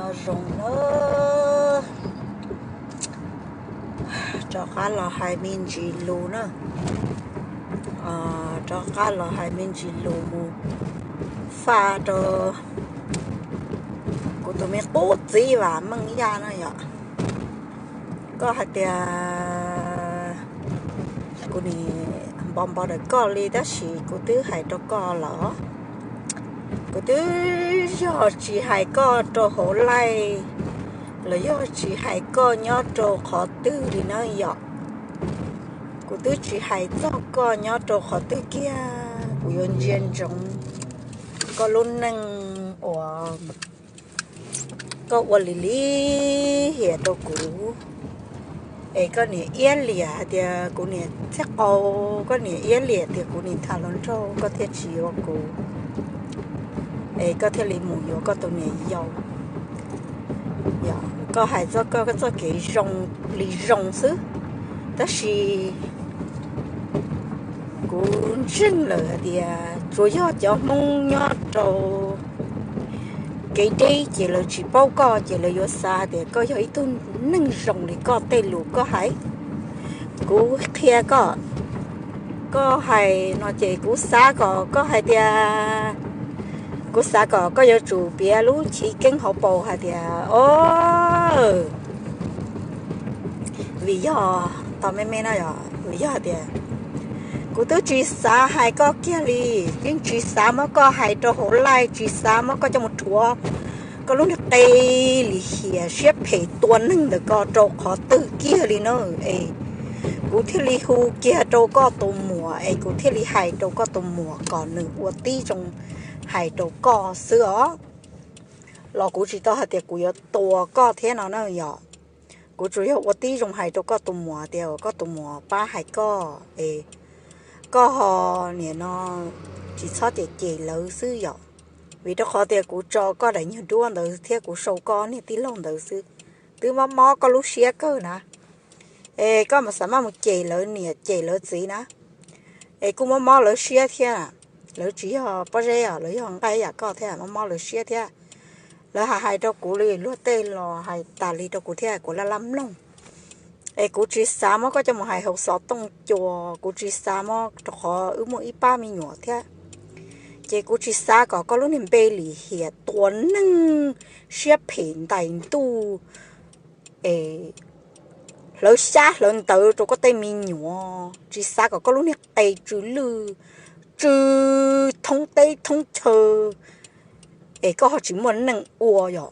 Zoo na, rov qab los hais me ntsis lus na, rov qab los hais me ntsis lus mus faj rau kuv tus me qub txiv Vam Meej Yaj no yom. Koj hais tias kuv nim npau npau ntawm koj li tab sis kuv twb hais rau koj lawm. Kuv twb yog tsis hais koj rau hauv live los yog tsis hais koj nyob rau qhov twg li na yom. Kuv twb tsis hais txog koj nyob rau qhov twg kiag, kuv yuav ntsia ntsoov koj lub neej uas koj ua li li hiam rau kuv, es koj niam iab liam hais tias kuv niam txhiab qau, koj niam iab liam tias kuv niam tham hluas nraug koj thiaj tsis yuav kuv, es koj thiaj li mus yuav koj tus niam yau. Koj hais txog koj txoj kev zoo li zoo xwb, tab sis kuv ntseeg lawm hais tias tsuas yog cov Hmoob nyob rau kev deb ces lawv tsis paub koj ces lawv yuav xav tias koj yog ib tug neeg zoo li koj tej lus koj hais. Kuv qhia koj, koj hais no ces kuv xav kom koj hais tias, kuv xav kom koj yuav tsum piav lub chiv keeb hauv paus hais tias, o, vim yog, tau me me no yog vim yog tias kuv twb tsis xav hais koj kiag li, yeej tsis xav muab koj hais rau hauv live, tsis xav muab koj coj mus rhuav koj lub niag qe lim hiam siab phem tua neeg ntawm ko rau qhov twg kiag li na. Es kuv thiaj li hu kiag rau koj tus muam, es kuv thiaj li hais rau koj tus muam kom nws ua tib zoo hais rau koj xwb os. Los kuv tsis tau hais tias kuv yuav tua koj thiab no na yom. Kuv tsuas yog ua tib zoo hais rau koj tus muam tias koj tus muam pab hais koj es koj ho nim no tsis txhob cem cem lawv xwb yom. Vim rau qhov tias kuv tso koj daim nyuag duab ntawd thiab kuv sau koj niag tij laug ntawd xwb, twb mob mob koj lub siab kawg na. Es koj mas xav maj mus cem lawv niam cem lawv txiv na, es kuj mob mob lawv siab thiab. Lawv tsis yog pob zeb os, lawv yog nqaij yam koj thiab, mob mob lawv siab thiab. Lawv hais hais rau kuv li luag tej los hais tas li rau kuv thiab, kuv laj laj mloog. Es kuv tsis xav muab koj coj mus hais hauv xov tooj cua, kuv tsis xav muab rau qhov wb muaj ib pab me nyuam thiab. Ces kuv tsis xav kom koj lub niag npe lim hiam tua neeg siab phem ntais ntuj es hlawv xyab hlawv ntawv rau koj tej me nyuam, tsis xav kom koj lub niag qe tsw lwj, tsw thoob teb thoob chaw, es koj ho tsis muaj neej ua yom.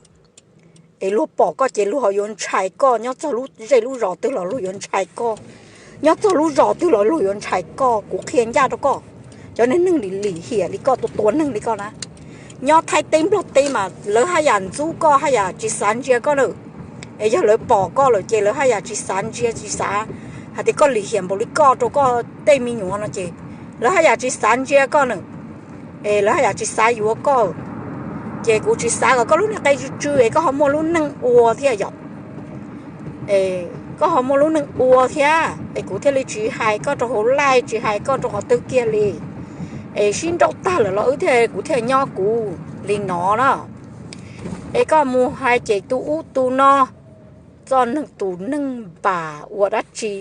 Es luag pom koj ces luag ho yuav ntshai koj, nyob txog lub zej lub zos twg los luag yuav ntshai koj, nyob txog lub zos twg los luag yuav ntshai koj. Kuv qhia ncaj rau koj, cov neeg neeg lim hiam li koj, tua tua neeg li koj na, nyob Thaib teb Nplog teb mas lawv haj yam ntxub koj, haj yam tsis xav ntsia koj na. Es yog lawv pom koj lawm ces lawv haj yam tsis xav ntsia, tsis xav hais tias koj lim hiam npaum li koj rau koj tej me nyuam no ces lawv haj yam tsis xav ntsia koj na. Es lawv haj yam tsis xav yuav koj. Ces kuv tsis xav kom koj lub niag qe tsw tsw es koj ho muaj lub neej ua thiab yom. Koj ho muaj lub neej ua thiab es kuv thiaj li tsis hais koj rau hauv live, tsis hais koj rau qhov twg kiag li. Es sib nrauj tag lawm los wb thiaj, kuv thiaj nyob kuv li no na. Es koj mus hais cem tus ub tus no, txoj neeg tus neeg npam ua dab tsi,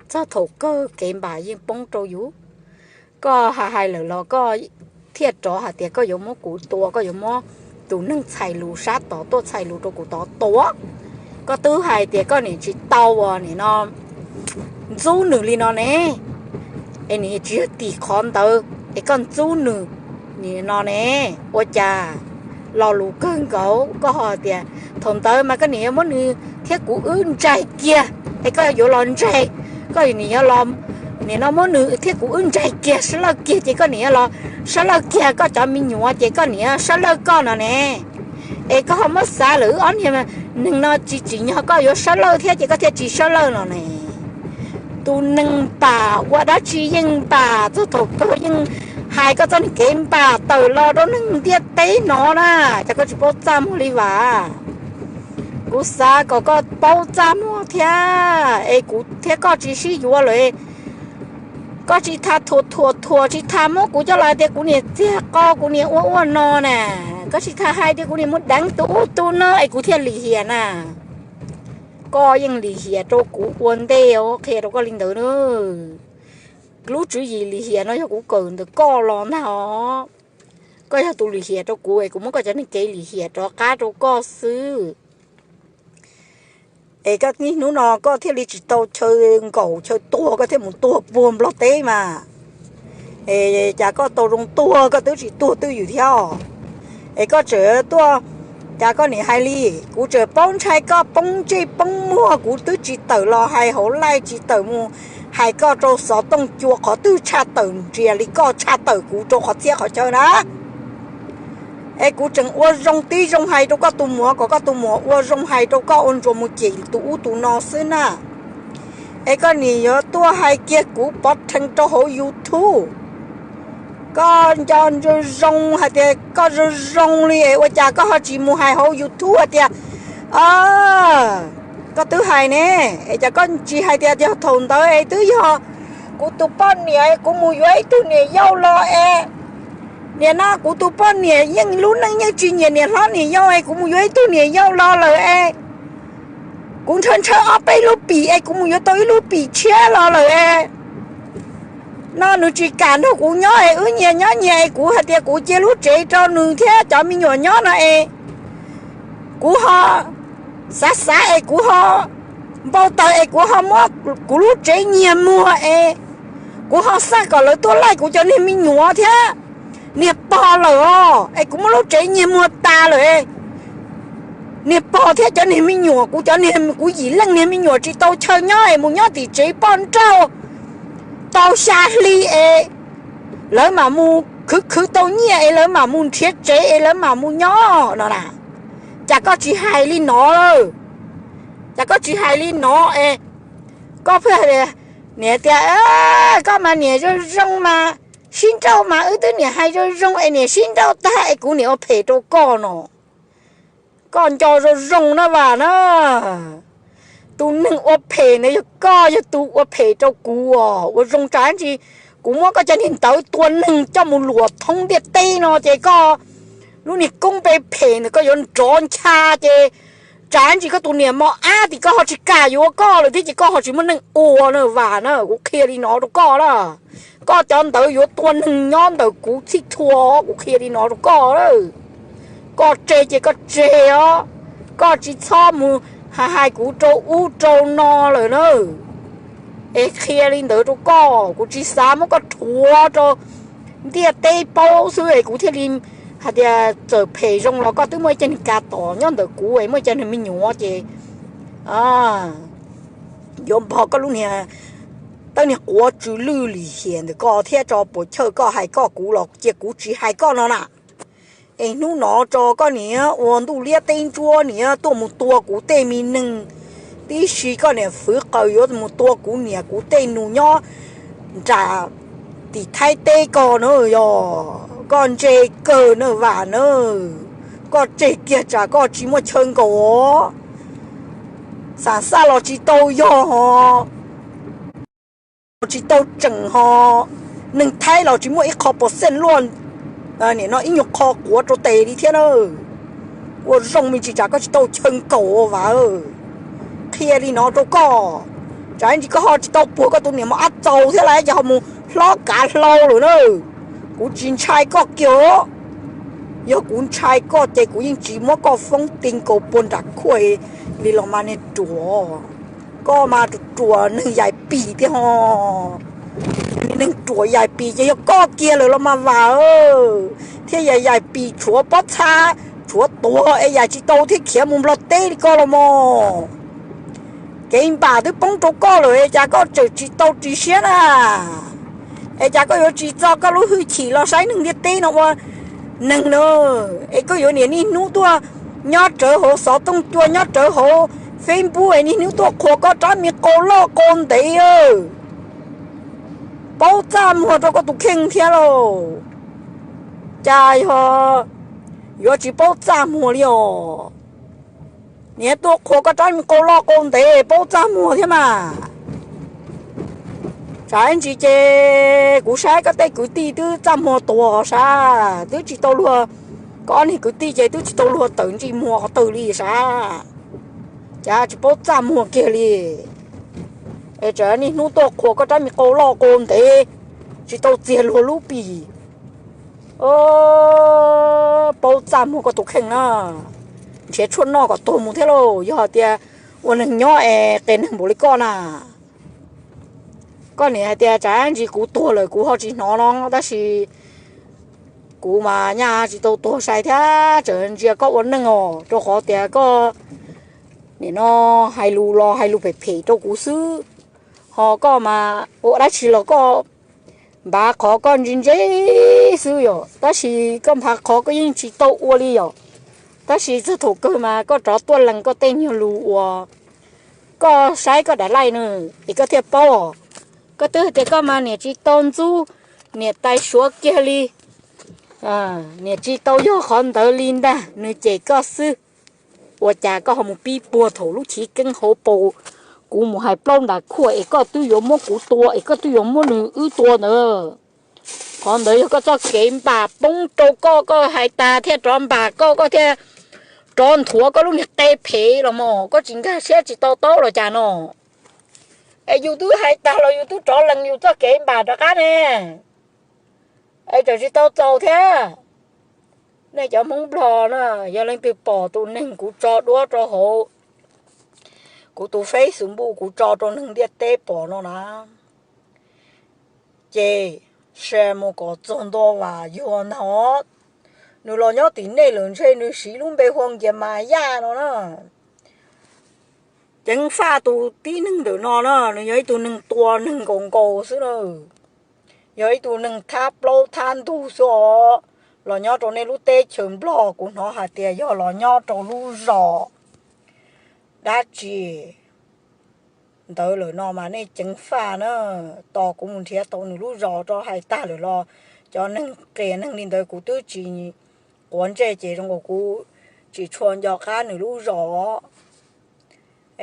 txog thaum kawg kev npam yeej poob rau yus. Koj hais hais lawm los koj thiaj rov hais tias koj yuav muab kuv tua, koj yuav muab tus neeg txhais lus sab tod tuaj txhais lus rau kuv tod tua. Koj twb hais tias koj niam tsis tau uas nim no ntxub nws li no ne, es nws tsis yog tim qhov ntawd es koj ntxub nws nim no ne. Ua cas lo lus kawg nkaus koj ho tias thaum ntawd mas koj niam yuav muab nws thiab kuv wb ntsaig kiag, es koj yuav los ntsaig, koj niam yuav los nim no muab nws thiab kuv wb ntsaig kiag sab lawj kiag ces koj niam yuav los sab lawj kiag koj cov me nyuam ces koj niam yuav sab lawj koj no ne. Es koj ho muab xav lawm wb ob niag neeg no tsis tsim nyog koj yuav sab lawj thiab ces koj thiaj tsis sab lawj no ne. Tus neeg npam ua dab tsi yeej npam, txog thaum kawg yeej hais koj txoj niag kev npam tawm los rau neeg ntiaj teb no na. Cas koj tsis paub txaj muag li Vam? Kuv xav kom koj paub txaj muag thiab, es kuv thiab koj tsis sib yuav lawm. Koj tsis tas thuam thuam thuam, tsis tas muab kuv coj los hais tias kuv niam txiag qau, kuv niam ua ua no na. Koj tsis tas hais tias kuv niam muaj deev tus ub tus no es kuv thiaj lim hiam na. Koj yeej lim hiam rau kuv ua ntej os, qhia rau koj li ntawd na. Lub tswv yim lim hiam no yog kuv kawm ntawm koj los ntag os. Koj yog tus lim hiam rau kuv es kuv muab koj cov neeg kev lim hiam rov qab rau koj xwb. Es koj niaj hnub no koj thiaj li tsis tau chaw nkaum chaw tuag, koj thiaj mus tuag puag Nplog teb mas. Es cas koj tau zoo tuag koj twb tsis tuag twj ywm thiab os. Es koj tseem tuaj, cas koj niam hais li, kuv tseem paub ntshai koj poob ntsej poob muag, kuv twb tsis tawm los hais hauv live, tsis tawm mus hais koj rau xov tooj cua, qhov twg tshaj tawm ntsias li koj tshaj tawm kuv rau qhov txhia qhov chaw na. Es kuv tseem ua zoo tib zoo hais rau koj tus muam, kom koj tus muam ua zoo hais rau koj ua ntsuas mus cem tus ub tus no xwb na. Es koj niam yuav tuaj hais kiag kuv pov rhees rau hauv YouTube. Koj nco zoo zoo hais tias koj zoo zoo li es ua cas koj ho tsis mus hais hauv YouTube hais tias, o, koj twb hais ne, es cas koj tsis hais tias yog thaum ntawd es twb yog kuv tus poj niam es kuv mus yuav ib tug niam yau los es, nim no kuv tus poj niam yeej lub neej yeej tsis nyiam niam hlob niam yau es kuv mus yuav ib tug niam yau los lawm es, kuv ntshaw ntshaw ob peb lub pim es kuv mus yuav tau ib lub pim tshiab los lawm es, no nws tsis kam nrog kuv nyob es wb nyias nyob nyias es kuv hais tias kuv cia lub tsev rau nws thiab cov me nyuam nyob no es, kuv ho xav xav es kuv ho npau taws es kuv ho muab kuv lub tsev nyiag muag es, kuv ho xaj kom lawv tuaj laij kuv cov niag me nyuam thiab niag pog lawm os, es kuv muab lub tsev nyiag muag tas lawm es, niag pog thiab cov niag me nyuam, kuv cov niag, kuv yim leej niag me nyuam tsis tau chaw nyob es mus nyob tim tsev poj nrauj tau xya hli es, lawv mam mus khwv khwv tau nyiaj es lawv mam mus nrhiav tsev es lawv mam mus nyob no na. Cas koj tsis hais li no lawm? Cas koj tsis hais li no es, koj pheej niam tias, koj mas niam zoo zoo mas, sib nrauj mas wb twb niam hais zoo zoo es niam sib nrauj tag es kuv niam ua phem rau koj no. Koj nco zoo zoo na Vam na. Tus neeg ua phem ntawd yog koj, yog tus ua phem rau kuv os. Ua zoo tsam ntsis kuv muab koj cov niag ntawv tua neeg coj mus luam thoob ntiaj teb no ces koj lub niag koob pe phem ntawd koj yuav nrov ncha ces tsam ntsis koj tus niam mos ab tim koj ho tsis kam yuav koj lawm thiab ces koj ho tsis muaj neej ua na Vam na. Kuv qhia li no rau koj na. Koj cov ntawv yuav tua neeg nyob ntawm kuv txhij txhua, kuv qhia li no rau koj. Koj tseg ces koj tseg os, koj tsis txhob mus hais hais kuv rau ub rau no lawm na. Es qhia li ntawd rau koj, kuv tsis xav muab koj rhuav rau ntiaj teb paub xwb es kuv thiaj li hais tias txawm phem zoo los koj twb muaj ib cag niag kav tom nyob ntawm kuv es muaj ib cag niag me nyuam ces yuav npog koj lub niag, tawb niag quav tsw lwj lim hiam ntawm koj thiab tso puas chawj koj hais koj kuv los cia kuv tsis hais koj no na. Es hnub no tso koj niam ua ntuj liab teb ntsuab niam tuaj mus tua kuv tej me neeg tib si, koj niam fwv qaws yuav mus tua kuv niam kuv tej nus nyob nram tim Thaib teb ko na. Yog koj ntse kawg na Vam na, koj tseg kiag tsam koj tsis muaj chaw nkaum os. Xam xaj los tsis tau yog ho, tsis tau tseem ho. Neeg Thaib los tsis muaj ib qho pos xej luaj, nim no ib nyuag qho quav rau tes li thiab na. Ua zoo me ntsis tsam koj tsis tau chaw nkaum Vam. Qhia li no rau koj, tsam ntsis koj ho tsis tau puag koj tus niam mos ab txaus thiab las ces ho mus hlob kav hlau lawm na. Kuv tsis ntshai koj kiag. Yog kuv ntshai koj ces kuv yeej tsis muab koj foob ti nkaus puag nram khuaj li los mas niag ruam. Koj mas ruam ruam neeg yaim pis tiag ho. Neeg ruam yaim pis ces yog koj kiag lawm los mas Vam, thiaj yaim yaim pis tshuav pob txha, tshuav tuag es yaim tsis tau thiaj khiav mus Nplog teb li koj los mas. Kev npam twb poob rau koj lawm es cas koj tseem tsis tau ris siab na? Es cas koj yuav tsis txo koj lub hwj chim los saib neeg ntiaj teb no ua neeg na? Es koj yuav niaj hnub tuaj nyob rawv hauv xov tooj cua, nyob rawv hauv Facebook es niaj hnub tuaj qhuas koj rab me qau loj qau ntev. Paub txaj muag rau koj tus kheej thiab lauj. Cas yog yuav tsis paub txaj muag li os? Niaj tuaj qhuas koj rab me qau loj qau ntev paub txaj muag thiab mas. Tsam ib ntsis ces kuv saib koj tej kwv tij twb txaj muag tuag sav, twb tsis tau luag Koj ob niag kwv tij ces twb tsis tau luag tawm ntsej muag qhov twg li sav, cas tsis paub txaj muag kiag li. Es tsam niaj hnub tuaj qhuas koj rab me qau loj qau ntev, tsis tau txiag luag lub pim. Paub txaj muag koj tus kheej na, nrhiav tshuaj noj kom tuag mus thiab lauj. Yog hais tias ua neeg nyob es qias neeg npaum li koj na, koj niam hais tias tsam ntsis kuv tuag lawm kuv ho tsis hnov no, tab sis kuv mas nyaj tsis tau tuag sai thiab tseem ntsia koj ua neej os, rau qhov tias koj nim no hais lus los hais lus phem phem rau kuv xwb. Ho koj mas ua dab tsi los koj npaj qhov koj ntse ntse xwb yom, tab sis koj npaj qhov koj yeej tsis tau ua li yom. Tab sis txog thaum kawg mas koj rov tuaj lees koj tej nyuag lus uas koj saib koj daim laij no es koj thiaj paub. Koj twb hais tias koj mas niam tsis tau ntxub niam tais Suav kiag li, niam tsis tau yog qhov ntawd li ntag, nws cem koj xwb. Ua cas koj ho mus pib puag thaum lub chiv keeb hauv paus, kuv mus hais plaub ntas khuaj es koj twb yuav muab kuv tua es koj twb yuav muab nws wb tua ntawd. Qhov ntawd yog koj txoj kev npam poob rau koj, koj hais tas thiaj rov npam koj, koj thiaj rov nthuav koj lub niag qe phem los mas koj tsis nkag siab tsis tau taub los cas no. Es yus twb hais tas los yus twb rov lees yus txoj kev npam rov qab ne, es tseem tsis tau txaus thiab. Nej cov Hmoob Nplog na, yog leej twg pom tus neeg kuv tso duab rau hauv kuv tus Facebook kuv tso rau neeg ntiaj teb pom no na, ces share mus kom txog ntua Vam Yuag ntag. Nws los nyob tim nej lawm ntshe nws siv lub npe hu ua Nkias Mas Yaj no na. Ceev faj tus tib neeg ntawm no na, nws yog ib tug neeg tua neeg nkaus nkaus xwb na, yog ib tug neeg thab plaub thab ntug xwb os. Los nyob rau nej lub teb chaws Nplog kuv hnov hais tias yog los nyob rau lub zos dab tsi ntawd lawm no mas nej ceev faj na. Tos kuv mus nrhiav tau nws lub zos rau, hais tag lawm los cov neeg qias neeg li ntawd kuv twb tsis quav ntsej ces zoo nkaus kuv tsis tshua nco qab nws lub zos.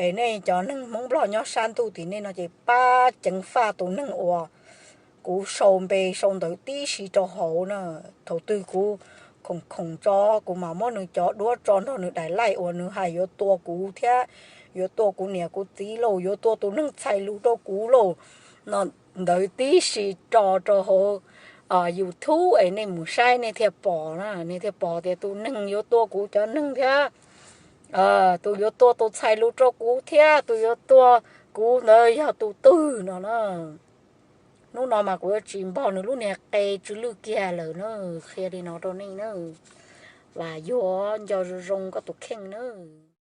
Es nej cov neeg Hmoob Nplog nyob sab ntuj tim nej no ces pab ceev faj tus neeg uas kuv sau npe sau ntawv tib si rau hauv na. Thaum twg kuv khoom khoom tso, kuv mam muab nws cov duab tso nrog nws daim laij uas nws hais yuav tua kuv thiab yuav tua kuv niam kuv txiv lauj, yuav tua tus neeg txhais lus rau kuv lauj no, ntawd tib si tso rau hauv YouTube es nej mus saib nej thiaj pom na, nej thiaj pom tias tus neeg yuav tua kuv cov neeg thiab tus yuav tua tus txhais lus rau kuv thiab tus yuav tua kuv ntawd yog tus twg no na. Hnub no mas kuv yuav tsis npog nws lub niag qe tsw lwj kiag lawm na, qhia li no rau nej na. Vam Yuag, nco zoo zoo koj tus kheej nawb.